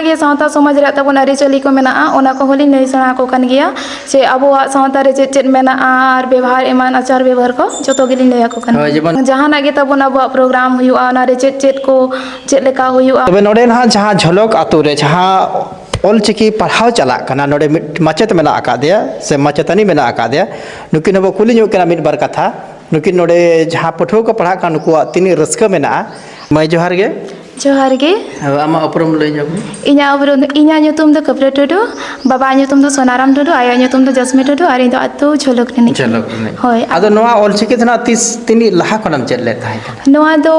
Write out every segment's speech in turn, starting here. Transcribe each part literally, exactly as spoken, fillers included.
ᱜᱮ ᱥᱟᱶᱛᱟ ᱥᱚᱢᱟᱡᱽ ᱨᱮᱭᱟᱜ ᱛᱟᱵᱚᱱ ᱟᱹᱨᱤᱪᱟᱹᱞᱤ ᱠᱚ ᱢᱮᱱᱟᱜᱼᱟ, ᱚᱱᱟ ᱠᱚᱦᱚᱸ ᱞᱤᱧ ᱞᱟᱹᱭ ᱥᱮᱬᱟ ᱟᱠᱚ ᱠᱟᱱ ᱜᱮᱭᱟ᱾ ᱥᱮ ᱟᱵᱚᱣᱟᱜ ᱥᱟᱶᱛᱟ ᱨᱮ ᱪᱮᱫ ᱪᱮᱫ ᱢᱮᱱᱟᱜᱼᱟ ᱟᱨ ᱵᱮᱵᱷᱟᱨ ᱮᱢᱟᱱ ᱟᱪᱟᱨ ᱵᱮᱵᱷᱟᱨ ᱠᱚ ᱡᱚᱛᱚ ᱜᱮᱞᱤᱧ ᱞᱟᱹᱭ ᱟᱠᱚ ᱠᱟᱱᱟ᱾ ᱦᱳᱭ, ᱡᱮᱢᱚᱱ ᱡᱟᱦᱟᱱᱟᱜ ᱜᱮ ᱛᱟᱵᱚᱱ ᱟᱵᱚᱣᱟᱜ ᱯᱨᱳᱜᱨᱟᱢ ᱦᱩᱭᱩᱜᱼᱟ, ᱚᱱᱟ ᱨᱮ ᱪᱮᱫ ᱪᱮᱫ ᱠᱚ ᱪᱮᱫ ᱞᱮᱠᱟ ᱦᱩᱭᱩᱜᱼᱟ᱾ ᱛᱚᱵᱮ ᱱᱚᱰᱮ ᱱᱟᱦᱟᱜ ᱡᱟᱦᱟᱸ ᱡᱷᱚᱞᱚᱠ ᱟᱛᱳ ᱨᱮ ᱡᱟᱦᱟᱸ ᱚᱞᱪᱤᱠᱤ ᱯᱟᱲᱦᱟᱣ ᱪᱟᱞᱟᱜ ᱠᱟᱱᱟ, ᱱᱚᱰᱮ ᱢᱤᱫ ᱢᱟᱪᱮᱛ ᱢᱮᱱᱟᱜ ᱟᱠᱟᱫᱮᱭᱟ ᱥᱮ ᱢᱟᱪᱮᱛᱟᱹᱱᱤ ᱢᱮᱱᱟᱜ ᱟᱠᱟᱫᱮᱭᱟ, ᱱᱩᱠᱤᱱ ᱦᱚᱸᱵᱚ ᱠᱩᱞᱤ ᱧᱚᱜ ᱠᱤᱱᱟ ᱢᱤᱫ ᱵᱟᱨ ᱠᱟᱛᱷᱟ᱾ ᱱᱩᱠᱤᱱ ᱱᱚᱰᱮ ᱡᱟᱦᱟᱸ ᱯᱟᱹᱴᱷᱩᱣᱟᱹ ᱠᱚ ᱯᱟᱲᱦᱟᱜ ᱠᱟᱱ, ᱱᱩᱠᱩᱣᱟᱜ ᱛᱤᱱᱟᱹᱜ ᱨᱟᱹᱥᱠᱟᱹ ᱢᱮᱱᱟᱜᱼᱟ᱾ ᱢᱟᱹᱭ, ᱡᱚᱦᱟᱨ ᱜᱮ᱾ ᱡᱚᱦᱟᱨ ᱜᱮ᱾ ᱦᱳᱭ, ᱟᱢᱟᱜ ᱩᱯᱨᱩᱢ ᱞᱟᱹᱭ ᱧᱚᱜ ᱢᱮ᱾ ᱤᱧᱟᱹᱜ ᱩᱯᱨᱩᱢ ᱫᱚ, ᱤᱧᱟᱹᱜ ᱧᱩᱛᱩᱢ ᱫᱚ ᱠᱟᱹᱯᱨᱟᱹ ᱴᱩᱰᱩ, ᱵᱟᱵᱟᱣᱟᱜ ᱧᱩᱛᱩᱢ ᱫᱚ ᱥᱳᱱᱟᱨᱟᱢ ᱴᱩᱰᱩ, ᱟᱭᱳᱣᱟᱜ ᱧᱩᱛᱩᱢ ᱫᱚ ᱡᱟᱥᱢᱤ ᱴᱩᱰᱩ, ᱟᱨ ᱤᱧ ᱫᱚ ᱟᱹᱛᱩ ᱡᱷᱚᱞᱚᱠ ᱨᱤᱱᱤᱡ᱾ ᱡᱷᱚᱞᱚᱠ ᱨᱤᱱᱤᱡ᱾ ᱦᱳᱭ᱾ ᱟᱫᱚ ᱱᱚᱣᱟ ᱚᱞᱪᱤᱠᱤ ᱫᱚ ᱱᱟᱜ ᱛᱤᱥ, ᱛᱤᱱᱟᱹᱜ ᱞᱟᱦᱟ ᱠᱷᱚᱱᱮᱢ ᱪᱮᱫ ᱞᱮᱫ ᱛᱟᱦᱮᱸ ᱠᱟᱱᱟ? ᱱᱚᱣᱟ ᱫᱚ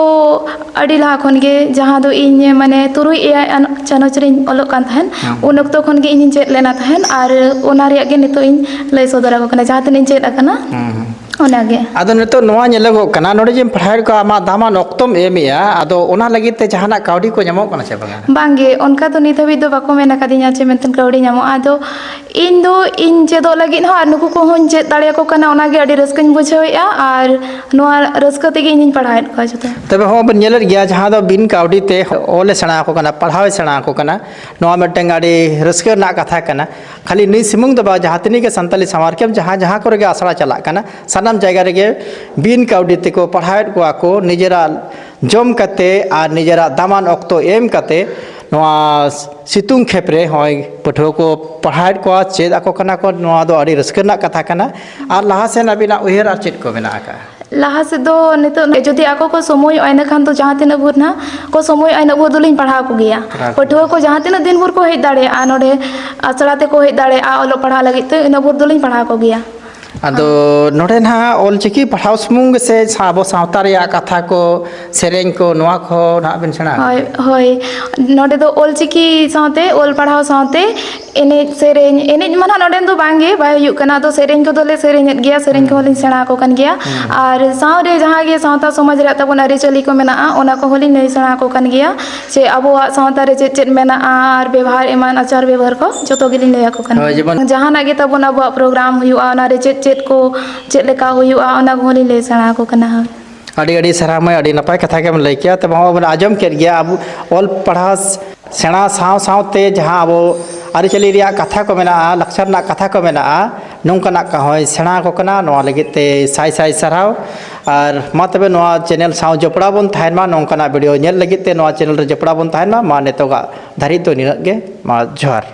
ᱟᱹᱰᱤ ᱞᱟᱦᱟ ᱠᱷᱚᱱ ᱜᱮ, ᱡᱟᱦᱟᱸ ᱫᱚ ᱤᱧ, ᱢᱟᱱᱮ, ᱛᱩᱨᱩᱭ ᱮᱭᱟᱭ ᱟᱱ ᱪᱟᱱᱟᱪ ᱨᱤᱧ ᱚᱞᱚᱜ ᱠᱟᱱ ᱛᱟᱦᱮᱸᱱ, ᱦᱩᱸ᱾ ᱩᱱ ᱚᱠᱛᱚ ᱠᱷᱚᱱ ᱜᱮ ᱤᱧᱤᱧ ᱪᱮᱫ ᱞᱮᱱᱟ ᱛᱟᱦᱮᱸᱱ, ᱟᱨ ᱚᱱᱟ ᱨᱮᱭᱟᱜ ᱜᱮ ᱱᱤᱛᱚᱜ ᱤᱧ ᱞᱟᱹᱭ ᱥᱚᱫᱚᱨ ᱟᱠᱚ ᱠᱟᱱᱟ, ᱡᱟᱦᱟᱸ ᱛᱤᱱᱟᱹᱜ ᱤᱧ ᱪᱮᱫ ᱟᱠᱟᱱᱟ᱾ ᱦᱩᱸ, ᱦᱩᱸ᱾ ᱚᱱᱟᱜᱮ᱾ ᱟᱫᱚ ᱱᱤᱛᱚᱜ ᱱᱚᱣᱟ ᱧᱮᱞᱚᱜᱚᱜ ᱠᱟᱱᱟ, ᱱᱚᱰᱮ ᱡᱮᱢ ᱯᱟᱲᱦᱟᱣᱮᱫ ᱠᱚᱣᱟ, ᱟᱢᱟᱜ ᱫᱟᱢᱟᱱ ᱚᱠᱛᱚᱢ ᱮᱢᱮᱜᱼᱟ, ᱟᱫᱚ ᱚᱱᱟ ᱞᱟᱹᱜᱤᱫ ᱛᱮ ᱡᱟᱦᱟᱱᱟᱜ ᱠᱟᱹᱣᱰᱤ ᱠᱚ ᱧᱟᱢᱚᱜ ᱠᱟᱱᱟ ᱥᱮ ᱵᱟᱝᱟ? ᱵᱟᱝᱜᱮ, ᱚᱱᱠᱟ ᱫᱚ ᱱᱤᱛ ᱦᱟᱹᱵᱤᱡ ᱫᱚ ᱵᱟᱠᱚ ᱢᱮᱱ ᱟᱠᱟᱫᱤᱧᱟ ᱡᱮ ᱢᱮᱱᱛᱮ ᱠᱟᱹᱣᱰᱤ ᱧᱟᱢᱚᱜᱼᱟ᱾ ᱟᱫᱚ ᱤᱧ ᱫᱚ ᱤᱧ ᱪᱮᱫᱚᱜ ᱞᱟᱹᱜᱤᱫ ᱦᱚᱸ ᱟᱨ ᱱᱩᱠᱩ ᱠᱚᱦᱚᱸᱧ ᱪᱮᱫ ᱫᱟᱲᱮᱭᱟᱠᱚ ᱠᱟᱱᱟ, ᱚᱱᱟᱜᱮ ᱟᱹᱰᱤ ᱨᱟᱹᱥᱠᱟᱹᱧ ᱵᱩᱡᱷᱟᱹᱣᱮᱫᱼᱟ, ᱟᱨ ᱱᱚᱣᱟ ᱨᱟᱹᱥᱠᱟᱹ ᱛᱮᱜᱮ ᱤᱧᱤᱧ ᱯᱟᱲᱦᱟᱣᱮᱫ ᱠᱚᱣᱟ ᱡᱚᱛᱚ᱾ ᱛᱚᱵᱮ ᱦᱚᱸ ᱵᱚᱱ ᱧᱮᱞᱮᱫ ᱜᱮᱭᱟ, ᱡᱟᱦᱟᱸ ᱫᱚ ᱵᱤᱱ ᱠᱟᱹᱣᱰᱤ ᱛᱮ ᱚᱞᱮ ᱥᱮᱬᱟ ᱟᱠᱚ ᱠᱟᱱᱟ, ᱯᱟᱲᱦᱟᱣᱮ ᱥᱮᱬᱟ ᱟᱠᱚ ᱠᱟᱱᱟ, ᱱᱚᱣᱟ ᱢᱤᱫᱴᱟᱝ ᱟᱹᱰᱤ ᱨᱟᱹᱥᱠᱟᱹ ᱨᱮᱱᱟᱜ ᱠᱟᱛᱷᱟ ᱠᱟᱱᱟ᱾ ᱠᱷᱟᱹᱞᱤ ᱱᱩᱭ ᱥᱩᱢᱩᱝ ᱫᱚ ᱵᱟᱝ, ᱡᱟᱦᱟᱸ ᱛᱤᱱᱟᱹᱜ ᱜᱮ ᱥᱟᱱᱛᱟᱞᱤ ᱥᱟᱶᱟᱨ ᱠᱮᱢᱯ ᱡᱟᱦᱟᱸ ᱡᱟᱦᱟᱸ ᱠᱚᱨᱮ ᱜᱮ ᱟᱥᱲᱟ ᱪᱟᱞᱟᱜ ᱠᱟᱱᱟ, ᱥᱟᱱᱟᱢ ᱡᱟᱭᱜᱟ ᱨᱮᱜᱮ ᱵᱤᱱ ᱠᱟᱹᱣᱰᱤ ᱛᱮᱠᱚ ᱯᱟᱲᱦᱟᱣᱮᱫ ᱠᱚᱣᱟ ᱠᱚ, ᱱᱤᱡᱮᱨᱟᱜ ᱡᱚᱢ ᱠᱟᱛᱮ ᱟᱨ ᱱᱤᱡᱮᱨᱟᱜ ᱫᱟᱢᱟᱱ ᱚᱠᱛᱚ ᱮᱢ ᱠᱟᱛᱮ ᱱᱚᱣᱟ ᱥᱤᱛᱩᱝ ᱠᱷᱮᱯ ᱨᱮ ᱦᱚᱸᱜᱼᱚᱭ ᱯᱟᱹᱴᱷᱩᱣᱟᱹ ᱠᱚ ᱯᱟᱲᱦᱟᱣᱮᱫ ᱠᱚᱣᱟ, ᱪᱮᱫ ᱟᱠᱚ ᱠᱟᱱᱟ ᱠᱚ, ᱱᱚᱣᱟ ᱫᱚ ᱟᱹᱰᱤ ᱨᱟᱹᱥᱠᱟᱹ ᱨᱮᱱᱟᱜ ᱠᱟᱛᱷᱟ ᱠᱟᱱᱟ᱾ ᱟᱨ ᱞᱟᱦᱟ ᱥᱮᱱ ᱟᱹᱵᱤᱱᱟᱜ ᱩᱭᱦᱟᱹᱨ ᱟᱨ ᱪᱮᱫ ᱠᱚ ᱢᱮᱱᱟᱜ ᱟᱠᱟᱫᱼᱟ? ᱞᱟᱦᱟ ᱥᱮᱫ ᱫᱚ ᱱᱤᱛᱚᱜ ᱡᱩᱫᱤ ᱟᱠᱚ ᱠᱚ ᱥᱚᱢᱚᱭᱚᱜᱼᱟ, ᱤᱱᱟᱹᱠᱷᱟᱱ ᱫᱚ ᱡᱟᱦᱟᱸ ᱛᱤᱱᱟᱹᱜ ᱵᱷᱳᱨ ᱱᱟᱦᱟᱜ ᱠᱚ ᱥᱚᱢᱚᱭᱚᱜᱼᱟ, ᱤᱱᱟᱹᱜ ᱵᱷᱳᱨ ᱫᱚᱞᱤᱧ ᱯᱟᱲᱦᱟᱣ ᱠᱚᱜᱮᱭᱟ᱾ ᱯᱟᱲᱦᱟᱣ ᱯᱟᱹᱴᱷᱩᱣᱟᱹ ᱠᱚ ᱡᱟᱦᱟᱸ ᱛᱤᱱᱟᱹᱜ ᱫᱤᱱ ᱵᱷᱳᱨ ᱠᱚ ᱦᱮᱡ ᱫᱟᱲᱮᱭᱟᱜᱼᱟ, ᱱᱚᱰᱮ ᱟᱥᱲᱟ ᱛᱮᱠᱚ ᱦᱮᱡ ᱫᱟᱲᱮᱭᱟᱜᱼᱟ ᱚᱞᱚᱜ ᱯᱟᱲᱦᱟᱣ ᱞᱟᱹᱜᱤᱫ ᱛᱮ, ᱤᱱᱟᱹᱜ ᱵᱷᱳᱨ ᱫᱚᱞᱤᱧ ᱯᱟᱲᱦᱟᱣ ᱠᱚᱜᱮᱭᱟ᱾ ᱟᱫᱚ ᱱᱚᱰᱮ ᱱᱟᱦᱟᱜ ᱚᱞᱪᱤᱠᱤ ᱯᱟᱲᱦᱟᱣ ᱥᱩᱢᱩᱝ ᱜᱮᱥᱮ ᱥᱟ-, ᱟᱵᱚ ᱥᱟᱶᱛᱟ ᱨᱮᱭᱟᱜ ᱠᱟᱛᱷᱟ ᱠᱚ, ᱥᱮᱨᱮᱧ ᱠᱚ, ᱱᱚᱣᱟ ᱠᱚ ᱱᱟᱦᱟᱜ ᱵᱮᱱ ᱥᱮᱬᱟ ᱦᱳᱭ, ᱟᱠᱟᱫᱟ? ᱦᱳᱭ᱾ ᱱᱚᱰᱮ ᱫᱚ ᱚᱞᱪᱤᱠᱤ ᱥᱟᱶᱛᱮ, ᱚᱞ ᱯᱟᱲᱦᱟᱣ ᱥᱟᱶᱛᱮ ᱮᱱᱮᱡ ᱥᱮᱨᱮᱧ, ᱮᱱᱮᱡ ᱢᱟ ᱱᱟᱦᱟᱜ ᱱᱚᱰᱮᱱ ᱫᱚ ᱵᱟᱝ ᱜᱮ, ᱵᱟᱭ ᱦᱩᱭᱩᱜ ᱠᱟᱱᱟ᱾ ᱟᱫᱚ ᱥᱮᱨᱮᱧ ᱠᱚᱫᱚᱞᱮ ᱥᱮᱨᱮᱧᱮᱫ ᱜᱮᱭᱟ, ᱥᱮᱨᱮᱧ ᱦᱩᱸ᱾ ᱠᱚᱦᱚᱸ ᱞᱤᱧ ᱥᱮᱬᱟ ᱟᱠᱚ ᱠᱟᱱ ᱜᱮᱭᱟ᱾ ᱦᱩᱸ᱾ ᱟᱨ ᱥᱟᱶᱨᱮ ᱡᱟᱦᱟᱸ ᱜᱮ ᱥᱟᱶᱛᱟ ᱥᱚᱢᱟᱡᱽ ᱨᱮᱭᱟᱜ ᱛᱟᱵᱚᱱ ᱟᱹᱨᱤᱪᱟᱹᱞᱤ ᱠᱚ ᱢᱮᱱᱟᱜᱼᱟ, ᱚᱱᱟ ᱠᱚᱦᱚᱸ ᱞᱤᱧ ᱞᱟᱹᱭ ᱥᱮᱬᱟ ᱟᱠᱚ ᱠᱟᱱ ᱜᱮᱭᱟ᱾ ᱥᱮ ᱟᱵᱚᱣᱟᱜ ᱥᱟᱶᱛᱟ ᱨᱮ ᱪᱮᱫ ᱪᱮᱫ ᱢᱮᱱᱟᱜᱼᱟ ᱟᱨ ᱵᱮᱵᱷᱟᱨ ᱮᱢᱟᱱ ᱟᱪᱟᱨ ᱵᱮᱵᱷᱟᱨ ᱠᱚ ᱡᱚᱛᱚ ᱜᱮᱞᱤᱧ ᱞᱟᱹᱭ ᱟᱠᱚ ᱠᱟᱱᱟ᱾ ᱦᱳᱭ, ᱡᱮᱢᱚᱱ ᱡᱟᱦᱟᱱᱟᱜ ᱜᱮ ᱛᱟᱵᱚᱱ ᱟᱵᱚᱣᱟᱜ ᱯᱨᱳᱜᱨᱟᱢ ᱦᱩᱭᱩᱜᱼᱟ, ᱚᱱᱟ ᱨᱮ ᱪᱮᱫ ᱪᱮᱫ ᱠᱚ, ᱪᱮᱫ ᱞᱮᱠᱟ ᱦᱩᱭᱩᱜᱼᱟ, ᱚᱱᱟ ᱠᱚᱦᱚᱸ ᱞᱤᱧ ᱞᱟᱹᱭ ᱥᱮᱬᱟ ᱟᱠᱚ ᱠᱟᱱᱟ᱾ ᱟᱹᱰᱤ ᱟᱹᱰᱤ ᱥᱟᱨᱦᱟᱣ ᱢᱟᱹᱭ, ᱟᱹᱰᱤ ᱱᱟᱯᱟᱭ ᱠᱟᱛᱷᱟ ᱜᱮᱢ ᱞᱟᱹᱭ ᱠᱮᱜᱼᱟ᱾ ᱛᱚᱵᱮ ᱦᱚᱸ ᱵᱚᱱ ᱟᱸᱡᱚᱢ ᱠᱮᱫ ᱜᱮᱭᱟ, ᱟᱵᱚ ᱚᱞ ᱯᱟᱲᱦᱟᱣ ᱥ-, ᱥᱮᱬᱟ ᱥᱟᱶ ᱥᱟᱶᱛᱮ ᱡᱟᱦᱟᱸ ᱟᱵᱚ ᱟᱹᱨᱤᱪᱟᱹᱞᱤ ᱨᱮᱭᱟᱜ ᱠᱟᱛᱷᱟ ᱠᱚ ᱢᱮᱱᱟᱜᱼᱟ, ᱞᱟᱠᱪᱟᱨ ᱨᱮᱱᱟᱜ ᱠᱟᱛᱷᱟ ᱠᱚ ᱢᱮᱱᱟᱜᱼᱟ, ᱱᱚᱝᱠᱟᱱᱟᱜ ᱠᱚᱦᱚᱸᱭ ᱥᱮᱬᱟ ᱟᱠᱚ ᱠᱟᱱᱟ᱾ ᱱᱚᱣᱟ ᱞᱟᱹᱜᱤᱫ ᱛᱮ ᱥᱟᱭ ᱥᱟᱭ ᱥᱟᱨᱦᱟᱣ᱾ ᱟᱨ ᱢᱟ ᱛᱚᱵᱮ ᱱᱚᱣᱟ ᱪᱮᱱᱮᱞ ᱥᱟᱶ ᱡᱚᱯᱲᱟᱣ ᱵᱚᱱ ᱛᱟᱦᱮᱱ ᱢᱟ, ᱱᱚᱝᱠᱟᱱᱟᱜ ᱵᱷᱤᱰᱤᱭᱳ ᱧᱮᱞ ᱞᱟᱹᱜᱤᱫ ᱛᱮ ᱱᱚᱣᱟ ᱪᱮᱱᱮᱞ ᱨᱮ ᱡᱚᱯᱲᱟᱣ ᱵᱚᱱ ᱛᱟᱦᱮᱱ ᱢᱟ᱾ ᱢᱟ ᱱᱤᱛᱚᱜᱟᱜ ᱫᱷᱟᱹᱨᱤᱡ ᱫᱚ ᱱᱤᱱᱟᱹᱜ ᱜᱮ, ᱢᱟ ᱡᱚᱦᱟᱨ᱾